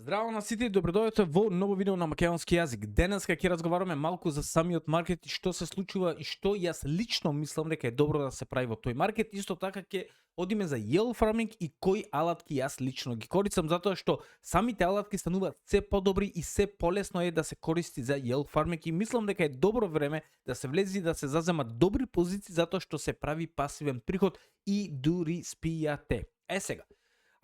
Здраво на сите и добредојдовте во ново видео на македонски јазик. Денеска ќе разговараме малку за самиот маркет и што се случува и што јас лично мислам дека е добро да се прави во тој маркет. Исто така ќе одиме за yield farming и кои алатки јас лично ги користам, затоа што самите алатки стануваат се подобри и се полесно е да се користи за yield farming и мислам дека е добро време да се влези и да се заземат добри позиции затоа што се прави пасивен приход и дури спијате. Сега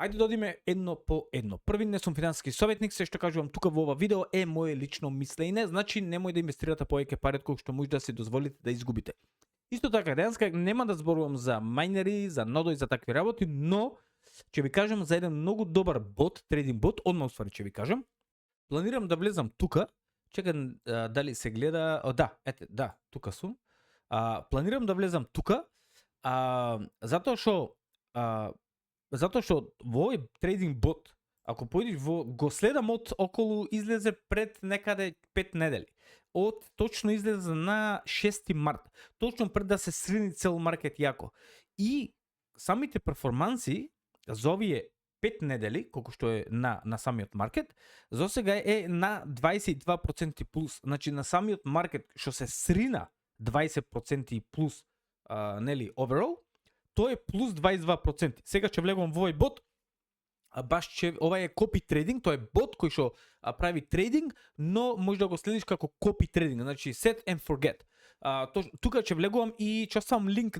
ајде да одиме едно по едно. Први, не сум финансиски советник, се што кажувам тука во ова видео е моје лично мислење, значи немој да инвестирате повеќе пари колку што може да се дозволите да изгубите. Исто така, денеска нема да зборувам за мајнери, за нодо и за такви работи, но ќе ви кажам за еден многу добар бот, трейдинг бот, одма уствари ќе ви кажам. Планирам да влезам тука, чекам дали се гледа, да, тука сум. Планирам да влезам тука, затоа што во овој трейдинг бот, ако појдеш го следам од околу, излезе пред некаде 5 недели. Точно излезе на 6 март, точно пред да се срини цел маркет јако. И самите перформанси за овие 5 недели, колку што е на самиот маркет, за сега е на 22% плюс. Значи на самиот маркет што се срина 20% плюс, нели, overall, тоа е плюс 22%. Сега ќе влегувам во овој бот, ова е копи трейдинг, тоа е бот кој што прави трейдинг, но може да го следиш како копи трейдинг, значи set and forget. Тука ќе влегувам и ќе оставам линк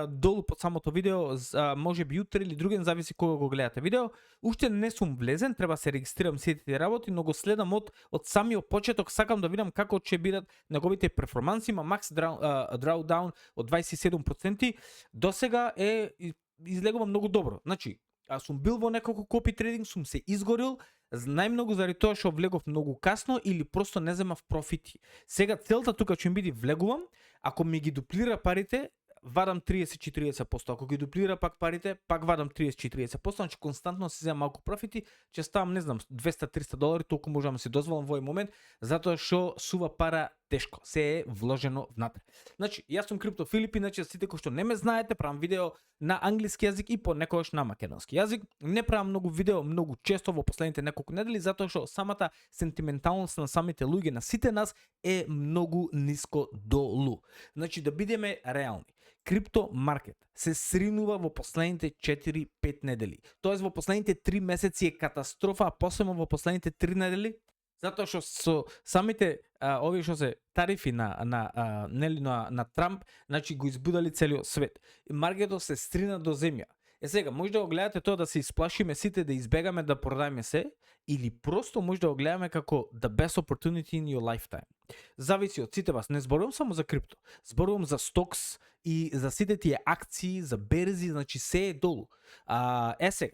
долу под самото видео, може би утре или друген, зависи кога го гледате видео. Уште не сум влезен, треба се регистрирам сите тие работи, но го следам од самиот почеток, сакам да видам како ќе бидат неговите перформанси, има max drawdown од 27%, досега излегува многу добро. Значи, сум бил во неколку копи трейдинг, сум се изгорил, најмногу заради тоа што влегов многу касно или просто не земав профити. Сега целта тука ќе ми биде влегувам, ако ми ги дуплира парите, вадам 30-40%, ако ги дуплира пак парите, пак вадам 30-40%, значи константно се земам малку профити, ќе ставам, не знам, $200-300, толку можам да си дозволам во овој момент, затоа што сува пара тешко, се е вложено внатре. Значи, јас сум Крипто Филип, иначе сите кои што не ме знаете, правам видео на англиски јазик и понекогаш на македонски јазик. Не правам многу видео многу често во последните неколку недели, затоа што самата сентименталност на самите луѓе, на сите нас, е многу ниско долу. Значи, да бидеме реални. Крипто маркет се сринува во последните 4-5 недели. Тоест во последните 3 месеци е катастрофа, а посебно во последните 3 недели, затоа што со самите овие што се тарифи на Трамп, значи го избудали целиот свет. Маркетот се стрина до земја. Сега, може да го гледате тоа да се исплашиме сите, да избегаме да продаеме се, или просто може да го гледаме како the best opportunity in your lifetime. Зависи од сите вас. Не зборувам само за крипто. Зборувам за стокс и за сите тие акции, за берзи, значи се е долу. Сега,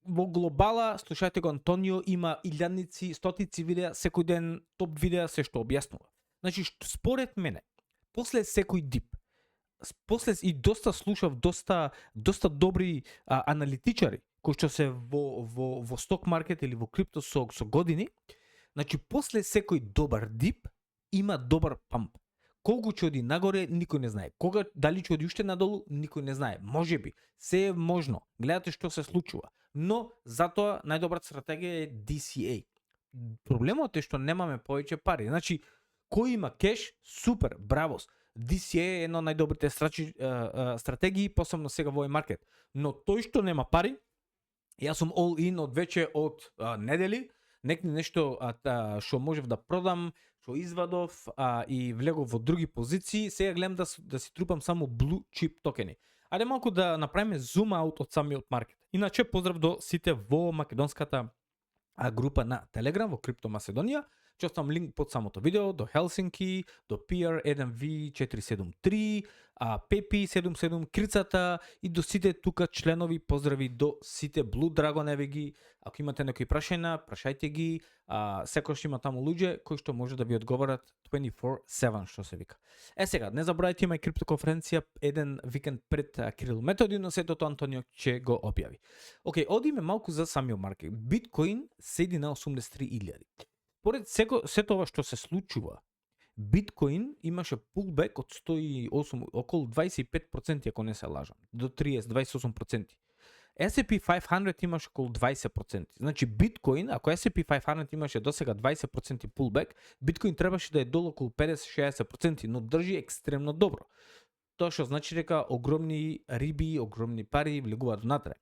во глобала, слушајте го Антонио, има илјадници, стотици видеа, секој ден топ видеа се што објаснува. Значи, според мене, после секој дип, после и доста слушав, доста добри аналитичари кои што се во сток маркет или во крипто со години, значи после секој добар дип има добар памп. Колку ќе оди нагоре, никој не знае. Дали ќе оди уште надолу, никој не знае. Можеби, се е можно. Гледате што се случува. Но затоа најдобрата стратегија е DCA. Проблемот е што немаме повеќе пари. Значи, кој има кеш, супер, бравос. DCA е едно од најдобрите стратегии, посебно сега во овој маркет. Но тој што нема пари, јас сум all in од недели, нешто што можев да продам, што извадов и влегов во други позиции, сега гледам да си трупам само blue chip токени. Ајде малку да направиме zoom out од самиот маркет. Иначе поздрав до сите во македонската група на Telegram во Крипто Македонија. Ќе оставам линк под самото видео до Helsinki, до PR1V473, Pepi 77, Крицата и до сите тука членови. Поздрави до сите Blue Dragon еве. Ако имате некои прашања, прашајте ги. Секојаш има таму луѓе кои што може да ви одговорат 24/7, што се вика. Сега, не забравяйте, има и крипто конференција еден викенд пред Кирил Методи, но сето тоа Антонио ќе го објави. Океј, одиме малку за самиот маркет. Биткоин седи на 83.000. Поред се тоа што се случува, биткоин имаше pullback од 108, околу 25%, ако не се лажам, до 30-28%. S&P 500 имаше околу 20%. Значи биткоин, ако S&P 500 имаше досега 20% pullback, биткоин требаше да е долу околу 50-60%, но држи екстремно добро. Тоа што значи дека огромни риби, огромни пари влегуваат внатре.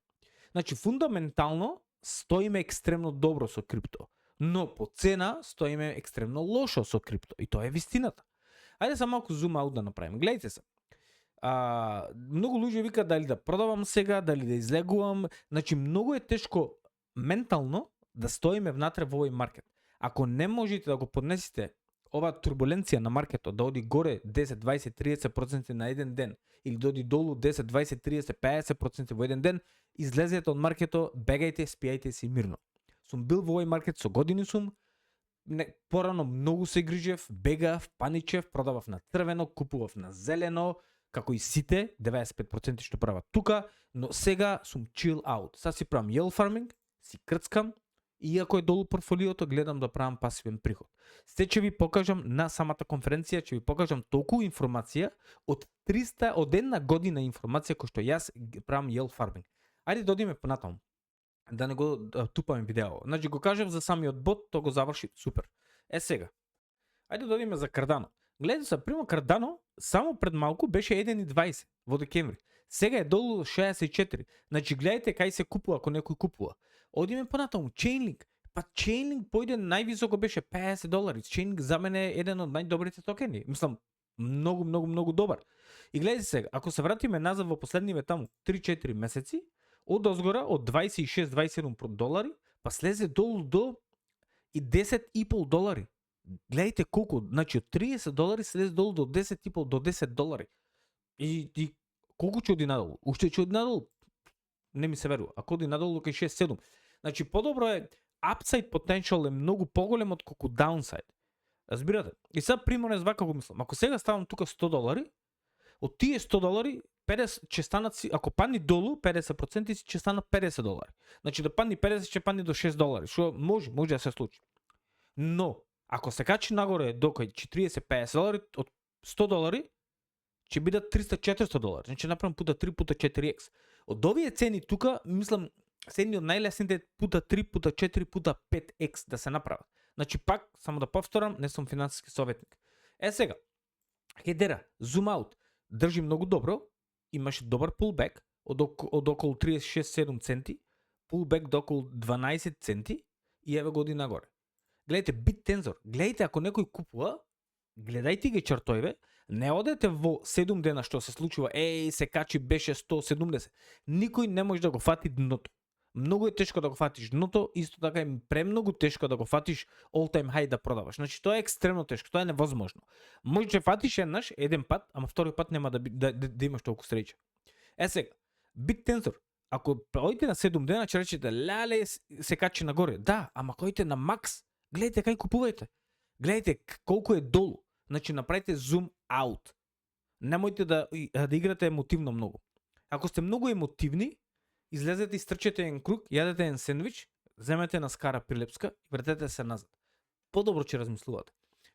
Значи фундаментално стоиме екстремно добро со крипто, но по цена стоиме екстремно лошо со крипто и тоа е вистината. Ајде само малку зум аут да направиме. Гледайте се. Многу луѓе викаат дали да продавам сега, дали да излегувам. Значи многу е тешко ментално да стоиме внатре во овој маркет. Ако не можете да го поднесете ова турбуленција на маркетот, да оди горе 10, 20, 30% на еден ден или да оди долу 10, 20, 30, 50% во еден ден, излезете од маркетот, бегајте, спијајте си мирно. Сум бил во овој маркет со години сум, порано многу се грижев, бегав, паничев, продавав на црвено, купував на зелено, како и сите, 95% што прават тука, но сега сум chill out. Сега си правам yield farming, си крцкам, и иако е долу портфолиото, гледам да правам пасивен приход. Се ќе ви покажам на самата конференција, ќе ви покажам толку информација од 300 од една година информација кој што јас правам yield farming. Ајде да одиме понатаму. Да не го тупаме видео. Значи го кажав за самиот бот, тоа го заврши супер. Сега. Ајде да одиме за Cardano. Гледате се, примо Cardano само пред малку беше 1.20 во декември. Сега е долу 64. Значи гледайте кај се купува ако некој купува. Одиме понатаму, Chainlink. Па Chainlink појде највисоко беше $50. Chainlink за мене е еден од најдобрите токени. Мислам, многу добар. И гледайте сега, ако се вратиме назад во последниве таму 3-4 месеци, од озгора од $26-27, па слезе долу до и $10.5. Гледайте колку, значи од $30 слезе долу до $10.5 до $10. И колку ќе оди надолу? Уште ќе оди надолу? Не ми се верува. Ако оди надолу кај 6-7. Значи подобро е, upside potential е многу поголем од колку downside. Разбирате? И сега примерно е вака го мислам. Ако сега ставам тука $100, од тие $100 50 ќе станат си, ако падни долу 50% ќе станат $50. Значи да падни 50 ќе падни до $6, што може да се случи. Но ако се качи нагоре до кај 40-50 од $100 ќе бидат $300-400. Значи направам пута 3 пута 4x. Од овие цени тука, мислам, се едни од најлесните пута 3 пута 4 пута 5x да се направат. Значи пак, само да повторам, не сум финансиски советник. Сега, хедера, zoom out, држи многу добро, имаше добар pullback од околу 36-7 центи, pullback до околу 12 центи и еве го оди нагоре. Гледайте BitTensor, гледайте ако некој купува, гледајте ги чартојве, не одете во 7 дена што се случува, се качи беше 170. Никој не може да го фати дното. Многу е тешко да го фатиш дното, исто така е премногу тешко да го фатиш all time high да продаваш. Значи тоа е екстремно тешко, тоа е невозможно. Може да фатиш еден пат, ама втори пат нема да имаш толку среќа. Сега, BitTensor, ако одите на 7 дена, ќе речете леле се качи нагоре. Да, ама којте на макс, гледайте кај купувајте. Гледайте колку е долу. Значи направите zoom out. Немојте да играте емотивно многу. Ако сте многу емотивни, излезете и стрчете еден круг, јадете еден сендвич, земете на скара прилепска и вратете се назад. Подобро ќе размислувате.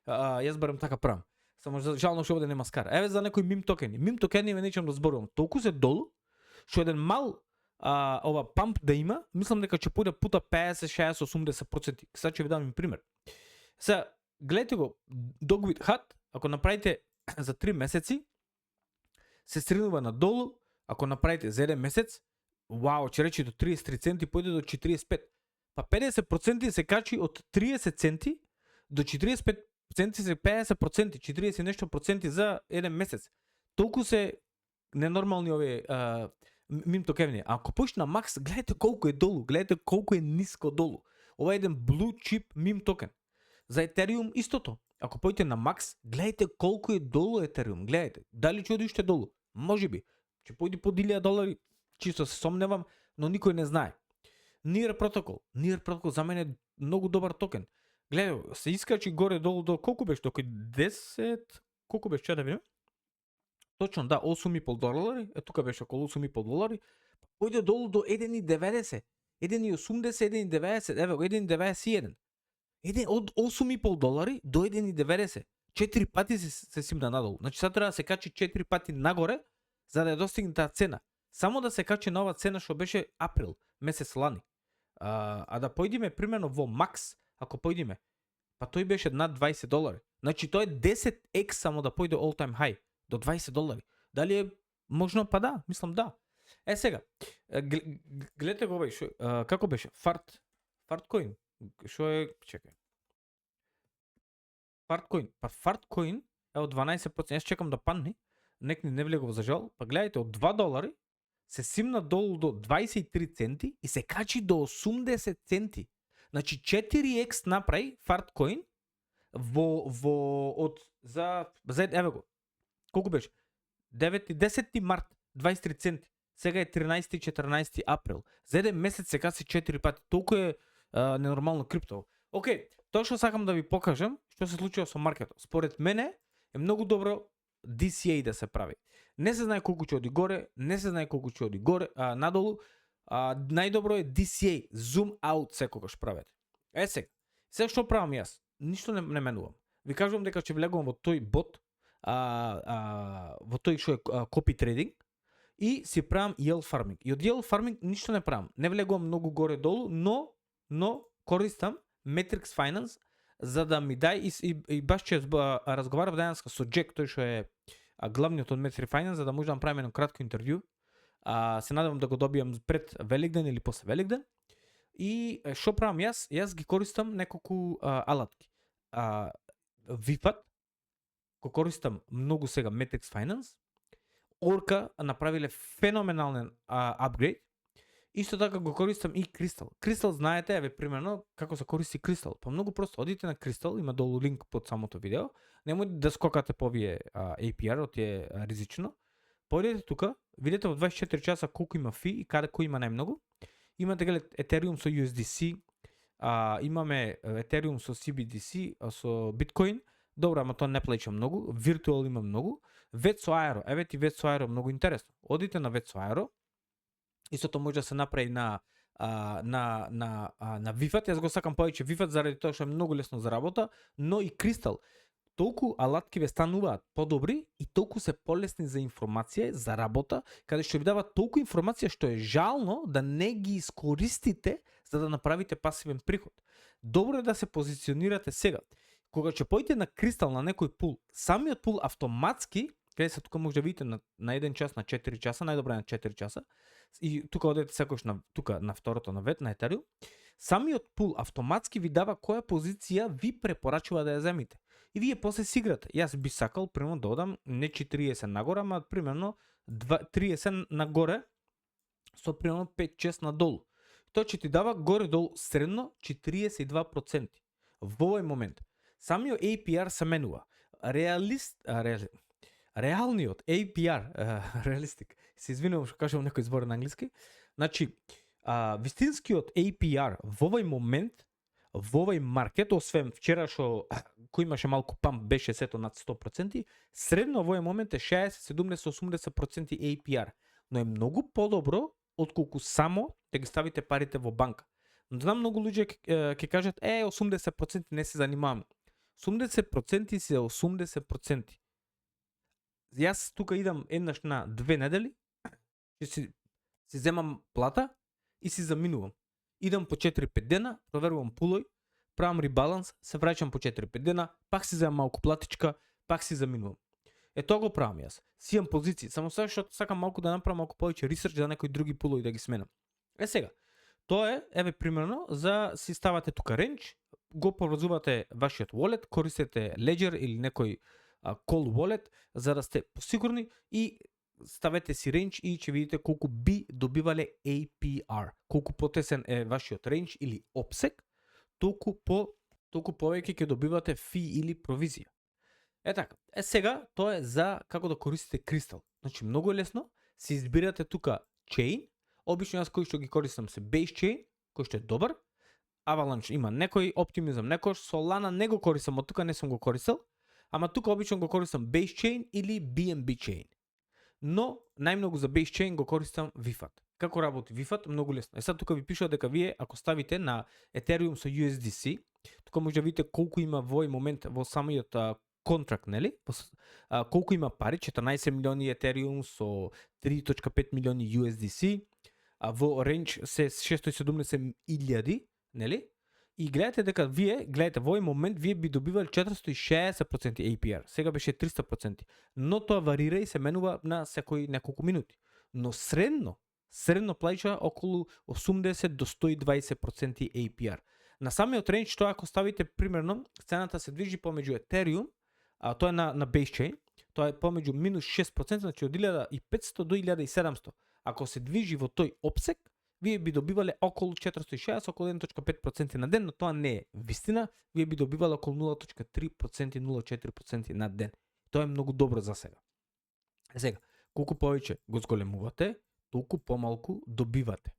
Јас барем така правам. Само жално што овде нема скара. Еве за некои мим токени. Мим токени ме нечам да зборувам. Толку се долу, што еден мал ова памп да има, мислам дека ќе појде пута 50, 60, 80%. Сега ќе ви дам пример. Сега, гледайте го, Dogwood Hat, ако направите за 3 месеци, се стринува надолу, ако направите за 1 месец, вау, ќе речи до 33 центи, појде до 45. Па 50% се качи од 30 центи до 45 центи се 50%, 40 нешто проценти за 1 месец. Толку се ненормални овие мим токени. Ако поиш на макс, гледайте колку е долу, гледайте колку е ниско долу. Ова е еден blue chip мим токен. За Ethereum истото. Ако појте на макс, гледайте колку е долу Ethereum. Гледайте. Дали ќе оди уште долу? Можеби. Ќе појде по $1,000, чисто се сомневам, но никој не знае. Near Protocol за мене е многу добар токен. Гледај, се искачи горе долу до колку беше тој 10, колку беше чека да видиме? Точно, да, $8,5. Тука беше околу $8,5. Појде долу до 1,90. 1,80, 1,90, еве го 1,91. Од $8,5 до 1,90. 4 пати се симна надолу. Значи сега треба да се качи 4 пати нагоре за да ја достигне таа цена. Само да се качи на ова цена што беше април, месец лани. А да појдиме примерно во Макс, ако појдиме, па тој беше над $20. Значи тој е 10x само да појде all time high до $20. Дали е можно? Па да, мислам да. Сега, гледате го овој, како беше? Fartcoin. Што е, чекај. Fartcoin. Па Fartcoin е од 12%, јас чекам да падне, не влегов за жал, па гледайте, од $2 се симна долу до 23 центи и се качи до 80 центи. Значи 4x направи Fartcoin за еве го. Колку беше? 10 март 23 центи. Сега е 13 14 април. За еден месец се каси 4 пати. Толку е ненормално крипто. Океј, тоа што сакам да ви покажам, што се случува со маркетот. Според мене е многу добро DCA да се прави. Не се знае колку ќе оди горе, не се знае колку ќе оди горе, надолу. Најдобро е DCA, zoom out секогаш правете. Сега што правам јас? Ништо не менувам. Ви кажувам дека ќе влегувам во тој бот, во тој што е copy trading и си правам yield farming. И од yield farming ништо не правам. Не влегувам многу горе долу, но користам Matrix Finance за да ми дај и баш ќе разговарав денеска со Джек, тој што е главниот од Matrix Finance, за да може да направиме едно кратко интервју. Се надевам да го добијам пред Великден или после Великден. И што правам јас? Јас ги користам неколку алатки. VFAT, го користам многу сега Matrix Finance. Orca направиле феноменален апгрейд. Исто така го користам и Crystal. Crystal знаете, еве примерно како се користи Crystal. Па многу просто одите на Crystal, има долу линк под самото видео. Немојте да скокате по овие APR, тоа е ризично. Појдете тука, видите во 24 часа колку има фи и кој има најмногу. Имате Ethereum со USDC, имаме Ethereum со CBDC, со Bitcoin. Добро, ама тоа не плаќа многу. Virtual има многу. Vetso Aero, еве ти Vetso Aero, многу интересно. Одите на Vetso Aero. Истото може да се направи на VFAT. Јас го сакам повеќе VFAT заради тоа што е многу лесно за работа, но и Crystal. Толку алатки ве стануваат подобри и толку се полесни за информација, за работа, каде што ви дава толку информација што е жално да не ги искористите за да направите пасивен приход. Добро е да се позиционирате сега. Кога ќе појдете на Crystal на некој пул, самиот пул автоматски, каде се тука може да видите на 1 час, на 4 часа, најдобро е на 4 часа, и тука одете секој на второто на Ethereum, самиот пул автоматски ви дава која позиција ви препорачува да ја земите. И вие после си играте. Јас би сакал примерно да одам не 40 нагоре, ама примерно 30 нагоре со примерно 5-6 надолу. Тоа ќе ти дава горе-долу средно 42%. Во овој момент самиот APR се менува. Реалниот APR, реалистик, се извинувам што кажам некој збор на англиски. Значи, вистинскиот APR во овој момент, во овој маркет, освен вчера што кој имаше малку памп беше сето над 100%, средно во овој момент е 60-70-80% APR, но е многу подобро отколку само да ги ставите парите во банка. Но знам многу луѓе ќе кажат 80% не се занимавам. 80% се 80%. Јас тука идам еднаш на 2 недели, си земам плата и си заминувам. Идам по 4-5 дена, проверувам пулој, правам ребаланс, се враќам по 4-5 дена, пак си земам малку платичка, пак си заминувам. Тоа го правам јас. Си имам позиции, само сега што сакам малку да направам малку повеќе ресерч за некои други пулои да ги сменам. Сега, тоа е, еве примерно, за си ставате тука рендж, го поврзувате вашиот wallet, користите Ledger или некој Cold Wallet, за да сте посигурни и ставете си рендж и ќе видите колку би добивале APR. Колку потесен е вашиот рендж или обсек, толку повеќе ќе добивате фи или провизија. Така, сега тоа е за како да користите Crystal. Значи многу е лесно, си избирате тука chain. Обично јас кој што ги користам се Base Chain, кој што е добар. Avalanche има некој, Optimism некој, Solana не го користам, од тука не сум го користел, ама тука обично го користам Base Chain или BNB Chain. Но најмногу за Base Chain го користам VFAT. Како работи VFAT? Многу лесно. Сега тука ви пишува дека вие ако ставите на Ethereum со USDC, тука може да видите колку има во овој момент во самиот контракт, нели? Колку има пари? 14 милиони Ethereum со 3.5 милиони USDC, а во ренч се 670.000, нели? И гледате дека вие, во овој момент вие би добивали 460% APR. Сега беше 300%. Но тоа варира и се менува на секои неколку минути. Но средно плаќа околу 80 до 120% APR. На самиот ренч тоа ако ставите примерно цената се движи помеѓу Ethereum, а тоа е на base chain, тоа е помеѓу минус 6%, значи од 1500 до 1700. Ако се движи во тој обсек, вие би добивале околу 460, околу 1.5% на ден, но тоа не е вистина. Вие би добивале околу 0.3%, 0.4% на ден. Тоа е многу добро за сега. Сега, колку повеќе го зголемувате, толку помалку добивате.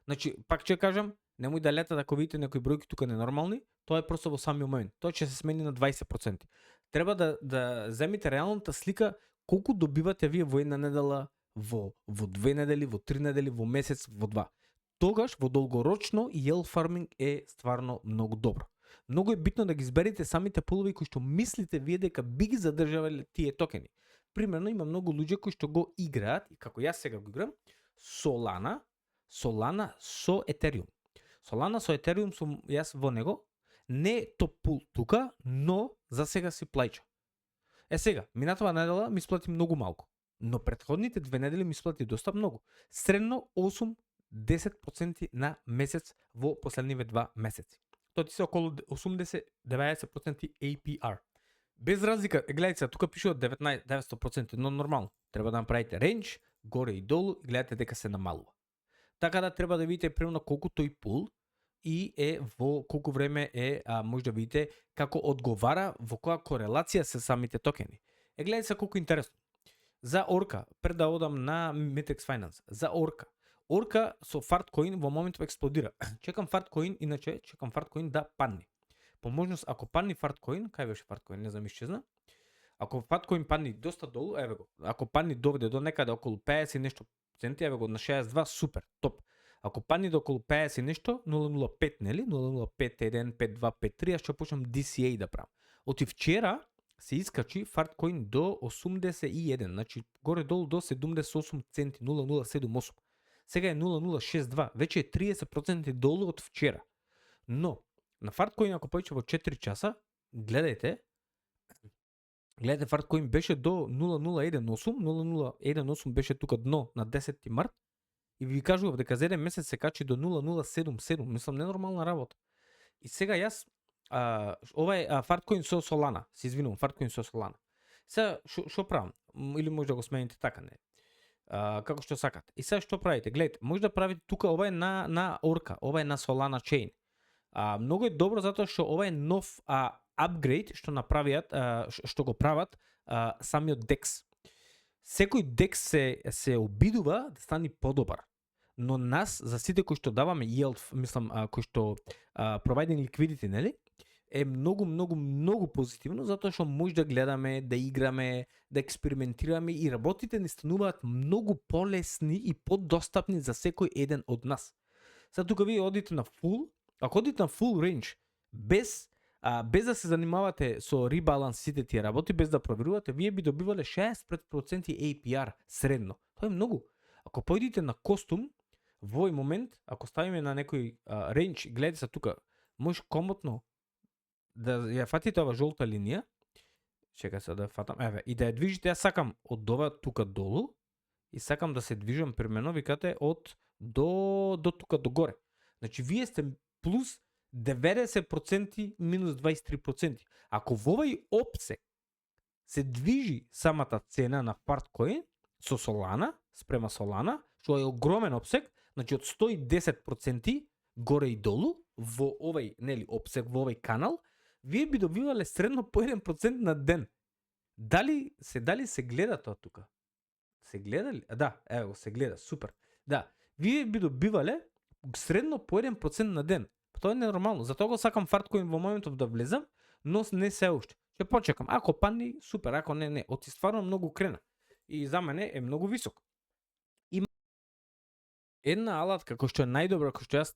Значи, пак ќе кажам, немој да летате ако видите некои бројки тука ненормални, тоа е просто во самиот момент. Тоа ќе се смени на 20%. Треба да земите реалната слика колку добивате вие во една недела, во 2 недели, во 3 недели, во месец, во 2. Тогаш во долгорочно yield farming е стварно многу добро. Многу е битно да ги изберете самите пулови кои што мислите вие дека би ги задржавале тие токени. Примерно има многу луѓе кои што го играат, и како јас сега го играм, Solana со Ethereum. Solana со Ethereum сум јас во него, не е топ пул тука, но за сега си плаќа. Сега, минатава недела ми сплати многу малку, но претходните 2 недели ми сплати доста многу. Средно 8-10% на месец во последниве 2 месеци. Тоа ти се околу 80-90% APR. Без разлика, гледайте, тука пише од 19-900%, но нормално. Треба да направите ренч, горе и долу, и гледате дека се намалува. Така да треба да видите примерно колку тој пул и е во колку време е, може да видите како одговара, во која корелација се самите токени. Гледайте колку интересно. За Orca, пред да одам на Matrix Finance, за Orca со Fartcoin во моментов експлодира. Чекам Fartcoin да падне. По можност, ако падне Fartcoin, кај беше Fartcoin, не знам, исчезна. Ако Fartcoin падне доста долу, еве го. Ако падне доведе до некаде околу 50 нешто центи, еве го на 62, супер, топ. Ако падне до околу 50 нешто, 0.05, нели? 0.05, 1, 5, 2, 5, 3, аз ќе почнам DCA да правам. Оти вчера се искачи Fartcoin до 81, значи горе-долу до 78 центи, 0.078. Сега е 0.062, веќе е 30% долу од вчера. Но, на Fartcoin ако појче во 4 часа, гледайте, Fartcoin беше до 0.018, 0.018 беше тука дно на 10 март, и ви кажував дека за еден месец се качи до 0.077, мислам ненормална работа. И сега јас, Fartcoin со Solana, се извинувам, Fartcoin со Solana. Сега, шо правам? Или може да го смените така, не? Како што сакате. И сега што правите? Гледайте, може да правите тука, ова е на Orca, ова е на Solana Chain. Многу е добро затоа што ова е нов апгрейд што направиат, што го прават самиот DEX. Секој DEX се обидува да стане подобар. Но нас, за сите кои што даваме yield, мислам, кои што providing liquidity, нели? Е многу позитивно, затоа што може да гледаме, да играме, да експериментираме и работите ни стануваат многу полесни и подостапни за секој еден од нас. Сега тука вие одите на full, ако одите на full range, без да се занимавате со ребаланс сите тие работи, без да проверувате, вие би добивале 65% APR средно. Тоа е многу. Ако појдете на костум, во овој момент, ако ставиме на некој range, гледате се тука, може комотно да ја фатите ова жолта линија, чека се да фатам, еве, и да ја движите, јас сакам од ова тука долу, и сакам да се движам примерно, викате, од до тука до горе. Значи, вие сте плюс 90% минус 23%. Ако во овој обсек се движи самата цена на Fartcoin со Solana, спрема Solana, што е огромен обсек, значи од 110% горе и долу, во овој, нели, обсек, во овој канал, вие би добивале средно по 1% на ден. Дали се гледа тоа тука? Се гледа ли? Да, ево, се гледа, супер. Да, вие би добивале средно по 1% на ден. Тоа е ненормално. Затоа го сакам Fartcoin во моментов да влезам, но не се уште. Ќе почекам. Ако падне, супер, ако не. Оти стварно многу крена. И за мене е многу висок. Има една алатка која што е најдобра, која што јас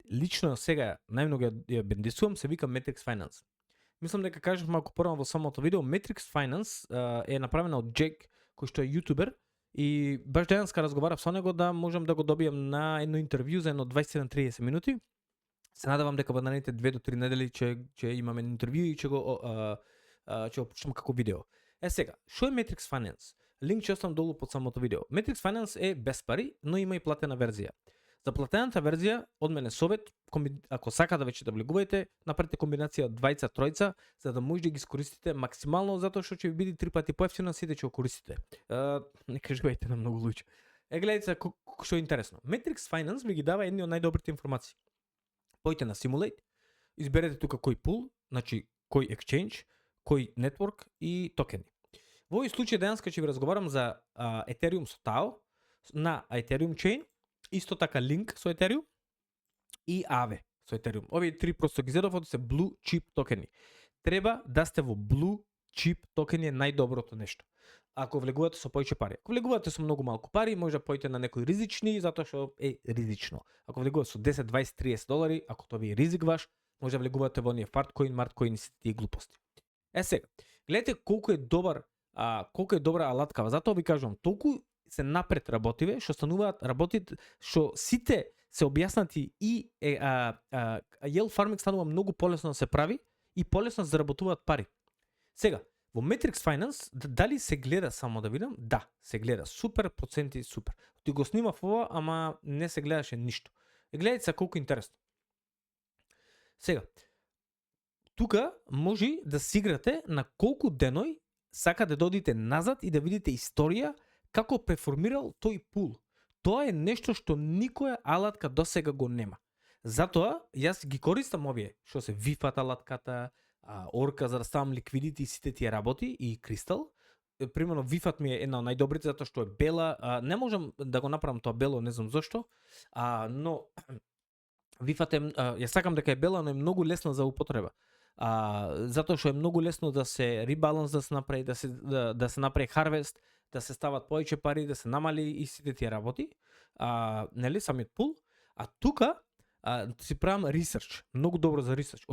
лично сега најмногу ја бендисувам, се вика Matrix Finance. мислам дека кажав малку порано во самото видео, Matrix Finance е направена од Джек, кој што е јутубер, и баш денеска разговарав со него да можам да го добијам на едно интервју за едно 27-30 минути. Се надевам дека во наредните 2 до 3 недели ќе имаме интервју и ќе го пуштам како видео. Сега, што е Matrix Finance? Линк ќе оставам долу под самото видео. Matrix Finance е без пари, но има и платена верзија. За платената верзија, од мене совет, ако сакате веќе да влегувајте, направете комбинација од двајца, тројца, за да можете да ги искористите максимално, затоа што ќе ви биде 3 пати поевтино, сите ќе го користите. Не кажувајте на многу луѓе. Гледайте што е интересно. Matrix Finance ви ги дава едни од најдобрите информации. Појте на Simulate, изберете тука кој пул, значи кој exchange, кој network и токени. Во овој случај денеска ќе ви разговарам за Ethereum со TAO на Ethereum Chain, исто така Link со Ethereum и Aave со Ethereum. Овие три просто ги зедов, се Blue Chip токени. Треба да сте во Blue Chip токени е најдоброто нешто. Ако влегувате со повеќе пари. Ако влегувате со многу малку пари, може да појдете на некои ризични, затоа што е ризично. Ако влегувате со 10, 20, 30 долари, ако тоа ви е ризик ваш, може да влегувате во оние Fartcoin, Martcoin и сите тие глупости. Сега, гледате колку е добра алатка. Затоа ви кажувам, толку се напред работиве, што стануваат работите, што сите се објаснати и yield farming станува многу полесно да се прави и полесно да заработуваат пари. Сега, во Matrix Finance, дали се гледа само да видам? Да, се гледа. Супер проценти, супер. Ти го снимав ова, ама не се гледаше ништо. Гледайте се колку интересно. Сега, тука може да си играте на колку деној сака да додите назад и да видите историја како перформирал тој пул. Тоа е нешто што никоја алатка досега го нема. Затоа јас ги користам овие, што се VFAT алатката, Orca за да ставам ликвидити и сите тие работи и Crystal. Примерно VFAT ми е една од најдобрите затоа што е бела. Не можам да го направам тоа бело, не знам зошто. Но VFAT ја сакам дека е бела, но е многу лесна за употреба. Затоа што е многу лесно да се ребаланс да се направи, да се направи harvest, да се стават повеќе пари, да се намали и сите тие работи. Нели самиот пул. Тука си правам research, многу добро за research.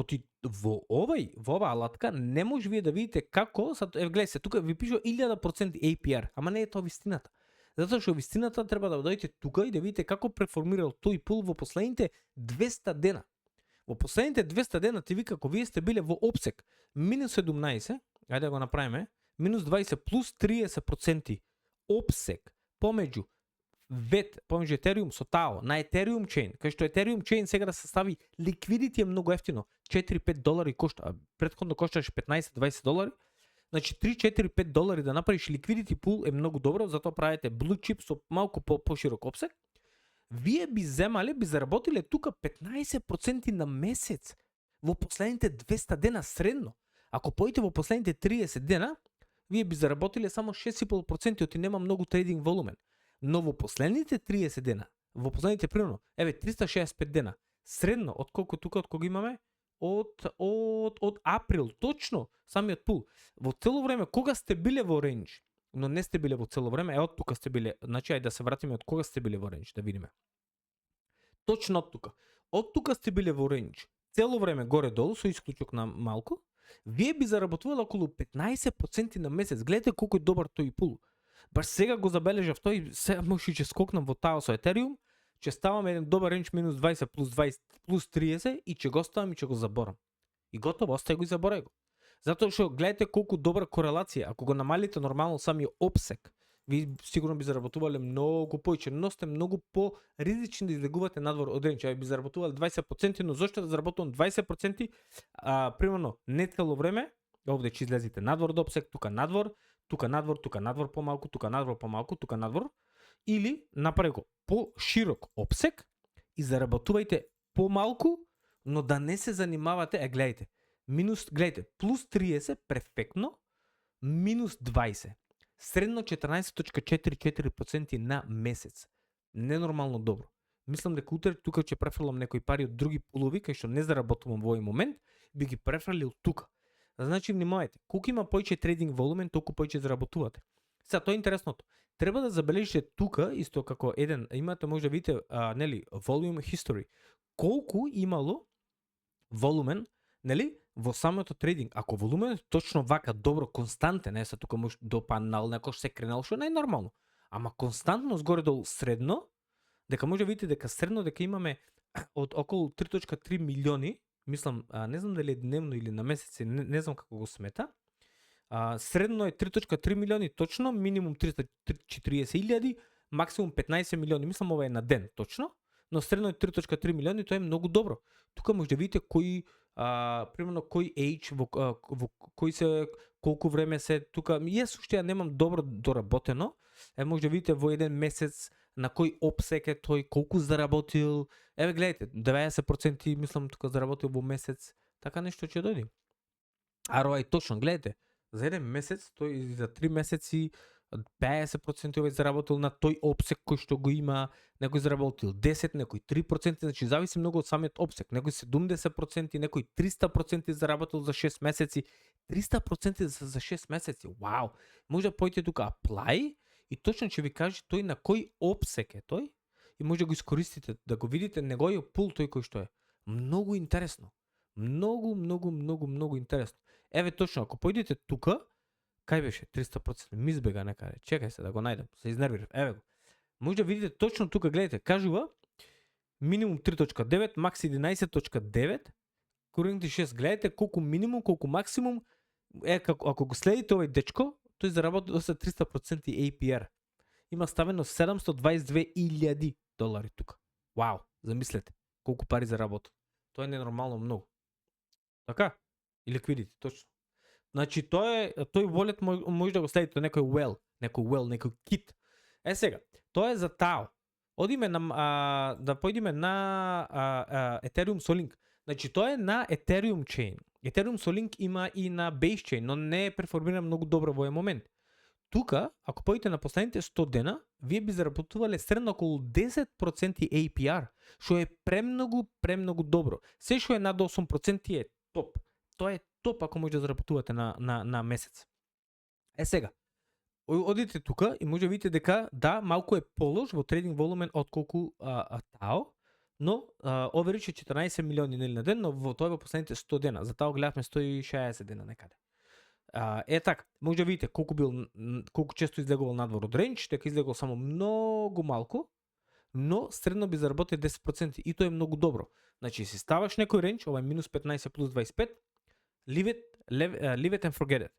Во оваа алатка не може вие да видите како, гледајте се, тука ви пише 1000% APR, ама не е тоа вистината. Затоа што вистината треба да дојдете тука и да видите како перформирал тој пул во последните 200 дена. Во последните 200 дена ти вика, ако вие сте биле во обсек минус 17, ајде да го направиме, минус 20 плюс 30% обсек помеѓу помеѓу Ethereum со TAO на Ethereum Chain, кај што Ethereum Chain сега да се стави ликвидити е многу ефтино, 4-5 долари кошта, претходно кошташе 15-20 долари, значи 3-4-5 долари да направиш ликвидити пул е многу добро, затоа правите Blue Chip со малку поширок обсек. Вие би заработиле тука 15% на месец во последните 200 дена средно. Ако појдете во последните 30 дена, вие би заработиле само 6,5%, оти нема многу трейдинг волумен. Но во последните 30 дена, во последните примерно, 365 дена, средно, од колку тука, од кога имаме? Од април, точно, самиот пул. Во цело време, кога сте биле во рейндж, но не сте биле во цело време, од тука сте биле, значи ајде да се вратиме од кога сте биле во рейндж, да видиме. Точно од тука. Од тука сте биле во рейндж, цело време горе-долу, со исклучок на малку, вие би заработували околу 15% на месец. Гледате колку е добар тој пул. Баш сега го забележав тој, сега може ќе скокнам во TAO со Ethereum, ќе ставам еден добар рейндж минус 20 плюс 20 плюс 30 и ќе го ставам и ќе го заборам. И готово, остај го и заборај го. Затоа што гледате колку добра корелација. Ако го намалите нормално самиот обсек, ви сигурно би заработувале многу повеќе, но сте многу по-ризични да излегувате надвор од рейндж. Би заработувале 20%, но зошто да заработувам 20%? Примерно, не цело време, овде ќе излезете надвор од обсек, тука надвор помалку, тука надвор помалку, тука надвор, или направи го по-широк обсек и заработувајте помалку, но да не се занимавате, гледайте, плюс 30 перфектно, минус 20. Средно 14,44% на месец. Ненормално добро. Мислам дека утре тука ќе префрлам некои пари од други пулови, кај што не заработувам во овој момент, би ги префрлил тука. Значи, внимавајте, колку има појќе трейдинг волумен, толку појќе заработувате. Сега, тоа е интересното. Треба да забележите тука, исто како имате, може да видите, volume history. Колку имало волумен, во самото трейдинг, ако волуменот е точно вака добро, константен, не се тука може до панал, некош се кренал, што е најнормално. Ама константно згоре долу средно, дека може да видите дека средно дека имаме од околу 3.3 милиони, мислам, не знам дали е дневно или на месец, не знам како го смета. Средно е 3.3 милиони точно, минимум 340.000, максимум 15 милиони, мислам ова е на ден точно, но средно е 3.3 милиони, тоа е многу добро. Тука може да видите кои примерно кој age во кој се колку време се тука. Јас уште ја немам добро доработено. Може да видите во еден месец на кој опсек е тој, колку заработил. Еве гледайте, 90% мислам тука заработил во месец. Така нешто ќе дојде. ROI точно, гледайте. За еден месец, тој за 3 месеци 50% овој заработил на тој опсек кој што го има, некој заработил 10, некој 3%, значи зависи многу од самиот опсек. Некој 70%, некој 300% заработил за 6 месеци. 300% за 6 месеци. Вау! Може да појдете тука apply и точно ќе ви каже тој на кој опсек е тој и може да го искористите, да го видите неговиот пул тој кој што е. Многу интересно. Многу интересно. Еве точно, ако појдете тука, кај беше 300%, ми избега некаде. Чекај се да го најдам, се изнервирав. Еве го. Може да видите точно тука, гледате, кажува минимум 3.9, макс 11.9, корените 6. Гледате колку минимум, колку максимум. Ако го следите овој дечко, тој заработи до 300% APR. Има ставено $722,000 тука. Вау, замислете колку пари заработил. Тоа е ненормално многу. Така? И ликвидити, точно. Значи тој волет може да го следите некој некој кит. Сега, тоа е за TAO. Одиме на да појдеме на Ethereum Solink. Значи тоа е на Ethereum chain. Ethereum Solink има и на Base chain, но не е перформира многу добро во овој момент. Тука, ако појдете на последните 100 дена, вие би заработувале средно околу 10% APR, што е премногу добро. Се што е над 8% е топ. Тоа е топ ако може да заработувате на месец. Сега, одите тука и може да видите дека да, малку е полош во трейдинг волумен отколку TAO, но overage е 14 милиони на ден, но во тоа во последните 100 дена. За TAO гледавме 160 дена некаде. Така, може да видите колку често излегувал надвор од рейндж, дека излегувал само многу малку, но средно би заработил 10% и тоа е многу добро. Значи, си ставаш некој рейндж, ова е минус 15 плюс 25, leave it and forget it.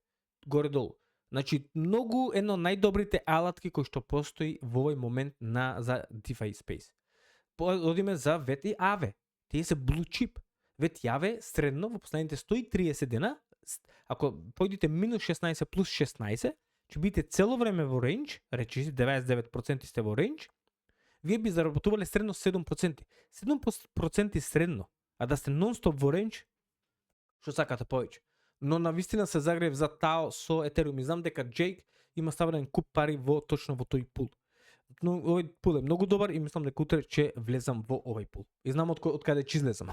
Горе долу. Значи, многу едно најдобрите алатки кои што постои во овој момент за DeFi space. Одиме за VET и AVE. Тие се blue chip. VET и AVE средно во последните 130 дена, ако појдете минус 16 плюс 16, ќе бидете цело време во рейндж, речи 99% сте во рейндж, вие би заработувале средно 7%. 7% средно, а да сте нон-стоп во рейндж, што сакате повеќе. Но навистина се загрев за TAO со Ethereum и знам дека Jake има ставен куп пари точно во тој пул. Но овој пул е многу добар и мислам дека утре ќе влезам во овој пул. И знам од каде ќе излезам.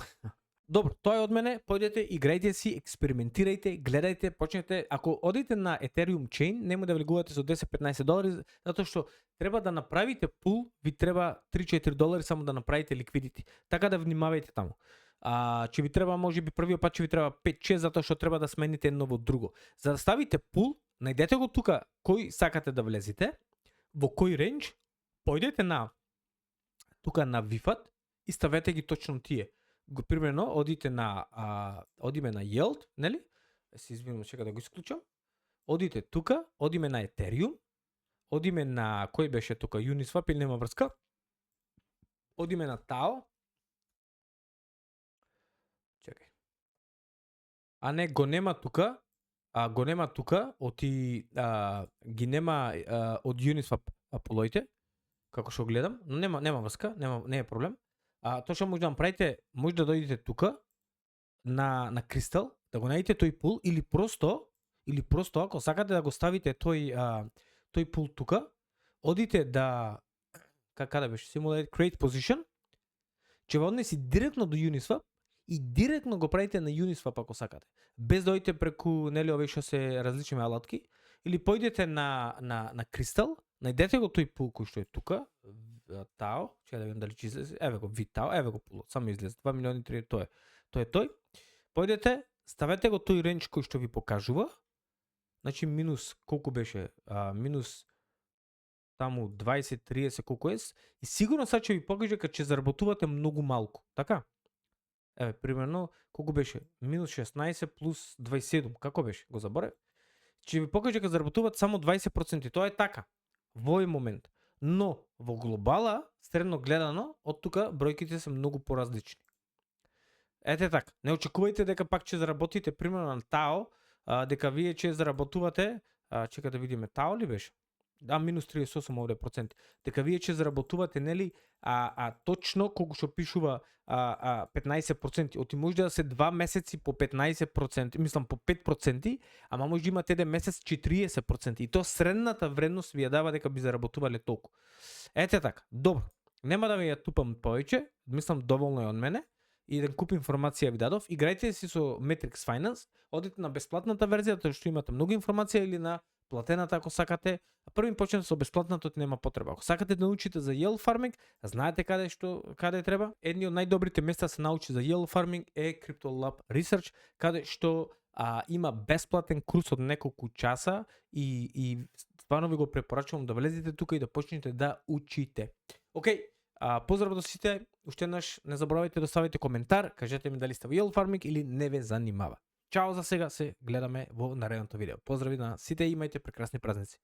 Добро, тоа е од мене, појдете, играјте си, експериментирајте, гледајте, почнете, ако одите на Ethereum chain, нема да влегувате со $10-15, затоа што треба да направите пул, ви треба $3-4 само да направите ликвидити. Така да внимавајте таму. Ќе ви треба, може би првиот пат ќе ви треба 5-6, затоа што треба да смените едно во друго. За да ставите пул, најдете го тука кој сакате да влезете, во кој рейндж, појдете тука на VFAT и ставете ги точно тие. Примерно, одиме на Yield, нели? Се извинувам, чека да го исклучам. Одите тука, одиме на Ethereum, одиме на кој беше тука Uniswap или нема врска. Одиме на TAO. Чекај. Не, го нема тука. Ги нема од Uniswap полоите, како што гледам, но нема врска, не е проблем. Тоа што може да направите, може да дојдете тука на Crystal, да го најдете тој пул или просто ако сакате да го ставите тој пул тука, одите каде беше, Simulate Create Position, ќе ве однеси директно до Uniswap и директно го правите на Uniswap ако сакате. Без да дојдете преку овие што се различни алатки, или појдете на Crystal, најдете го тој пул кој што е тука, TAO, ќе да видам дали ќе излезе, еве го VTAO, еве го пулот, само излезе, 2 милиони 3, тој е тој. Појдете, ставете го тој ренч кој што ви покажува. Значи минус колку беше? Минус таму 20-30 колку е. И сигурно сега ќе ви покаже кога ќе заработувате многу малку. Така? Еве, примерно, колку беше? Минус 16 плюс 27. Како беше? Го заборев? Ќе ви покаже кога заработуват само 20%. Тоа е така. Во овој момент. Но, во глобала, средно гледано, од тука бројките се многу поразлични. Ете така. Не очекувајте дека пак ќе заработите, примерно на Тао, дека вие ќе заработувате, чека да видиме, Тао ли беше? Да, минус 38 овде проценти. Дека вие ќе заработувате, нели, точно колку што пишува 15%. Оти може да се 2 месеци по 15%, мислам по 5%, ама може да имате еден месец 40%. И то средната вредност ви ја дава дека би заработувале толку. Ете така. Добро. Нема да ви ја тупам повеќе, мислам доволно е од мене. И еден куп информација ви дадов. Играјте си со Matrix Finance, одите на бесплатната верзија, тоа што имате многу информација, или на платената ако сакате. Првим почнете со бесплатната, нема потреба. Ако сакате да научите за yield farming, знаете каде треба. Едни од најдобрите места се научи за yield farming е Crypto Lab Research, каде што има бесплатен курс од неколку часа и стварно ви го препорачувам да влезете тука и да почнете да учите. Океј. Поздрав до сите, уште еднаш не заборавајте да ставите коментар, кажете ми дали сте во yield farming или не ве занимава. Чао за сега, се гледаме во наредното видео. Поздрави на сите и имајте прекрасни празници.